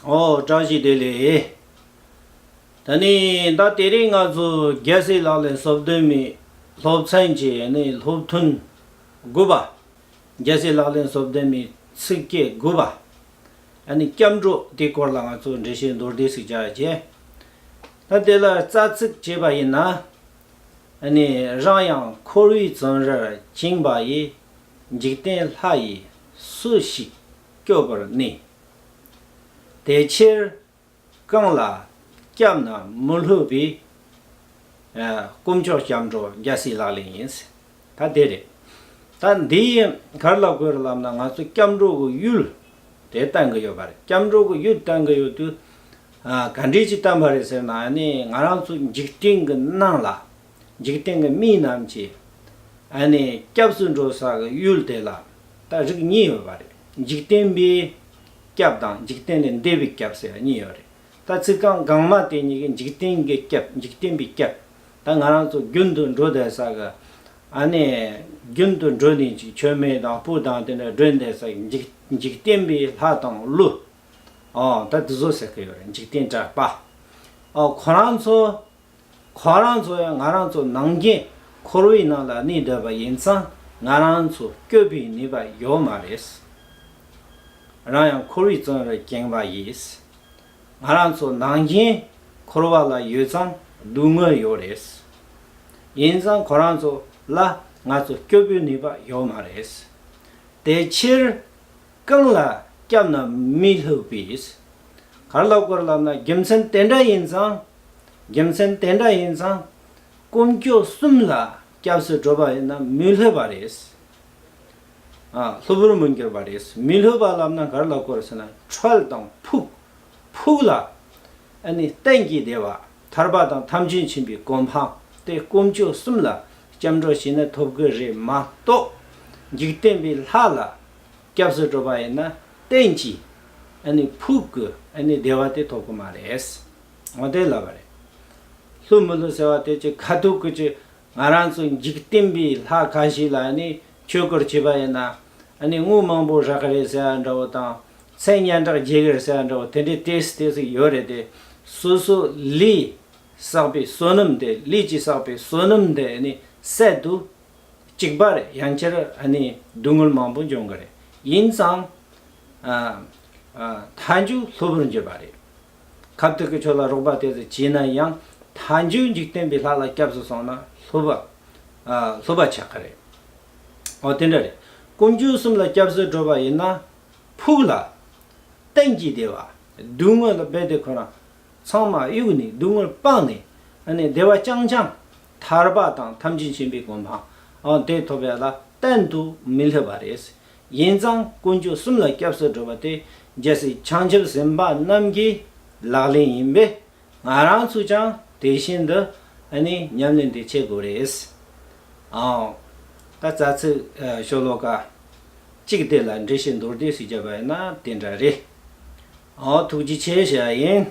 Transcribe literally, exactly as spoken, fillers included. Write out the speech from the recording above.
ཨོ་བཀྲ་ཤིས་བདེ་ལེགས། ད་ནི་ད་དེ་རིང་ང་ཚོ་རྒྱལ་སྲས་ལག་ལེན་སོ་བདུན་མའི་སློབ་ཚན་གྱི་ནི་སློབ་ཐུན་དགུ་པ། རྒྱལ་སྲས་ལག་ལེན་སོ་བདུན་མའི་ཚིགས་བཅད་དགུ་པ། ཨ་ནི་སྐྱབས་འགྲོ་དེའི་སྐོར་ལ་ང་ཚོ་འགྲེལ་བཤད་མདོར་བསྡུས་ཤིག་བྱ་རྒྱུ། ད་དེ་ལ་རྩ་ཚིག་བྱས་པ་ཡིན་ན། ཨ་ནི་རང་ཡང་འཁོར་བའི་བཙོན་རར་བཅིངས་པ་ཡི། འཇིག་རྟེན་ལྷ་ཡིས་སུ་ཞིག་སྐྱོབ་པར་ནུས། དེ་ཕྱིར་གང་ལ་སྐྱབས་ན་མི་ལྷོད་པའི། ཨ། དཀོན་མཆོག་སྐྱབས་འགྲོ་རྒྱལ་སྲས་ལག་ལེན་ཡིན། ད་དེ་རེད། ད་འདི་ཡི་ག་རེ་ལབ་དགོས་རེད་ལབ་ན། ང་ཚོ་སྐྱབས་འགྲོ་གི་ཡུལ་དེ་བསྟན་གི་ཡོད་པ་རེད། སྐྱབས་འགྲོ་གི་ཡུལ་བསྟན་གི་ཡོད་དུས། ཨ། ག་འདྲས་ཅིག་བསྟན་པ་རེད་ཟེར་ན། ཨ་ནི་ང་རང་ཚོ་འཇིག་རྟེན་གི་ནང་ལ། འཇིག་རྟེན་གྱི་མི་རྣམས་ཀྱིས་ཨ་ནི་སྐྱབས་སུ་འགྲོ་ས་གི་ཡུལ་དེ་ལ་ད་རིགས་གཉིས་ཡོད་པ་རེད། འཇིག་རྟེན་པའི་སྐྱབས་དང་འཇིག་རྟེན་ལས་འདས་པའི་སྐྱབས་ཟེར་གཉིས་ཡོད་རེད། ད་ཚིག་རྐང་སྒང་མ་དེ་གཉིས་ཀྱིས་འཇིག་རྟེན་གྱི་སྐྱབས། འཇིག་རྟེན་པའི་སྐྱབས། ད་ང་རང་ཚོ་རྒྱུན་དུ་འགྲོ་བསྡད་ས་གི། ཨ་ནི་རྒྱུན་དུ་འགྲོ་ནས་ཅིག་མཆོད་མེ་དང་སྤོས་དང་དེ་འདྲ་སྒྲོན་བསྡད་ས་གི་འཇིག་འཇིག་རྟེན་པའི་ལྷ་དང་ཀླུ། ཨོ་ད་དེ་ཚོ་ཟེར་གི་ཡོད་རེད། འཇིག་རྟེན་གྲགས་པ། ཨོ་ཁོ་རང་ཚོ། ཁོ་རང་ཚོ་ཡང་ང་རང་ཚོ་ནང་བཞིན་འཁོར་བའི་ནང་ལ་གནས་བསྡད་པ་ཡིན་ཙང་། ང་རང་ཚོ་སྐྱོབ་པའི་ནུས་པ་ཡོད་མ་རེད། རང་ཡང་འཁོར་བའི་བཙོན་རར་བཅིངས་པ་ཡིས། ང་རང་ཚོ་ནང་བཞིན་འཁོར་བ་ལ་ཡོད་ཙང་སྡུག་བསྔལ་ཡོད་རེད། ཡིན་ཙང་ཁོ་རང་ཚོ་ལ་ང་ཚོ་སྐྱོབ་པའི་ནུས་པ་ཡོད་མ་རེད། དེ་ཕྱིར་གང་ལ་སྐྱབས་ན་མི་ལྷོད་པའི། ག་རེ་ལབ་དགོས་རེད་ལབ་ན། རྒྱུ་མཚན་དེ་འདྲ་ཡིན་ཙང་། རྒྱུ་མཚན་དེ་འདྲ་ཡིན་ཙང་། དཀོན་མཆོག་གསུམ་ལ་སྐྱབས་སུ་འགྲོ་བ་ཡིན་ན་མི་ལྷོད་པ་རེད། ཨ། ལྷོད་པར་མི་འགྱུར་བ་རེད། མི་ལྷོད་པ་ལབ་ན་ག་རེ་ལབ་དགོས་རེད་ཟེར་ན། ཁྲོད་དང་ཕུག་ཕུག་ལ་ཨ་ནི་གཏན་གྱི་བདེ་བ། ཐར་པ་དང་ཐམས་ཅད་མཁྱེན་པའི་གོ་འཕང་དེ་དཀོན་མཆོག་གསུམ་ལ་སྐྱབས་འགྲོ་བྱས་ན་ཐོབ་གི་རེད་མ་གཏོགས། འཇིག་རྟེན་པའི་ལྷ་ལ་སྐྱབས་སུ་འགྲོ་བ་ཡིན་ན་གཏན་གྱི་ཨ་ནི་ཕུག་གི་ཨ་ནི་བདེ་བ་དེ་ཐོབ་གི་མ་རེད། འོ་དེ་ལབ་པ་རེད། ལྷོད་མི་ལྷོད་ཟེར་བ་དེ་ཅིག་ཁ་ཐུག་གི་ཅིག་ང་རང་ཚོ་འཇིག་རྟེན་པའི་ལྷ་ཁ་ཤས་ལ་ཨ་ནི་ཆོས་སྐོར་བྱེད་པ་ཡིན་ན། ཨ་ནི་དངུལ་མང་པོ་རག་གི་རེད་ཟེར་བ་འདྲ་བོ་དང་། མཚན་སྙན་གྲགས་རྒྱས་གི་རེད་ཟེར་བ་འདྲ་བོ་དེ་འདྲའི་ཏོག་ཙམ་ཏོག་ཙམ་ཡོད་རེད་དེ། སོ་སོ་ལས་བསགས་པའི་བསོད་ནམས་དེ། ལས་ཀྱིས་བསགས་པའི་བསོད་ནམས་དེ་ཨ་ནི་ཟད་དུ་གཅིག་པ་རེད། ཡང་བསྐྱར་ཨ་ནི་སྡུག་བསྔལ་མང་པོ་འབྱུང་གི་རེད། ཡིན་ཙང་། ཨ། ཨ། མཐའ་མཇུག་ལྷོད་པར་འགྱུར་བ་རེད། ཁ་ཐུག་གི་ཆོས་ལ་རོགས་པ་དེ་ཚོ་བྱས་ན་ཡང་། མཐའ་མཇུག་འཇིག་རྟེན་པའི་ལྷ་ལ་སྐྱབས་སུ་སོང་ན་ལྷོད་པ། ཨ། ལྷོད་པ་ཆགས་ཀྱི་རེད། འོ་དེ་འདྲ་རེད། དཀོན་མཆོག་གསུམ་ལ་སྐྱབས་སུ་འགྲོ་བ་ཡིན་ན། ཕུག་ལ་གཏན་གྱི་བདེ་བ། སྡུག་བསྔལ་ལ་རྦད་དེ་ཁོ་རང་ཚང་མ་གཡུག་ནས། སྡུག་བསྔལ་སྤངས་ནས། ཨ་ནི་བདེ་བ་རྐྱང་རྐྱང་། ཐར་པ་དང་ཐམས་ཅད་མཁྱེན་པའི་གོ་འཕང་། ཨ། དེ་ཐོབ་ཡ་ལ་གཏན་དུ་མི་ལྷོད་པ་རེད། ཡིན་ཙང་དཀོན་མཆོག་གསུམ་ལ་སྐྱབས་སུ་འགྲོ་བ་དེ་རྒྱལ་སྲས་བྱང་ཆུབ་སེམས་དཔའ་རྣམས་ཀྱི་ལག་ལེན་ཡིན་པས། ང་རང་ཚོས་ཀྱང་དེ་བཞིན་དུ་ཨ་ནི་ཉམས་ལེན་དེ་བྱེད་དགོས་རེད། ཨང་། ད་རྩ་ཚིག་ཨ་ཤོ་ལོ་ཀ་གཅིག་དེ་ལ་འགྲེལ་བཤད་མདོར་བསྡུས་ཤིག་བརྒྱབ་པ་ཡིན་ན་དེ་འདྲ་རེད། ཨང་། ཐུགས་རྗེ་ཆེ་ཞུ་ཡ་ཡིན།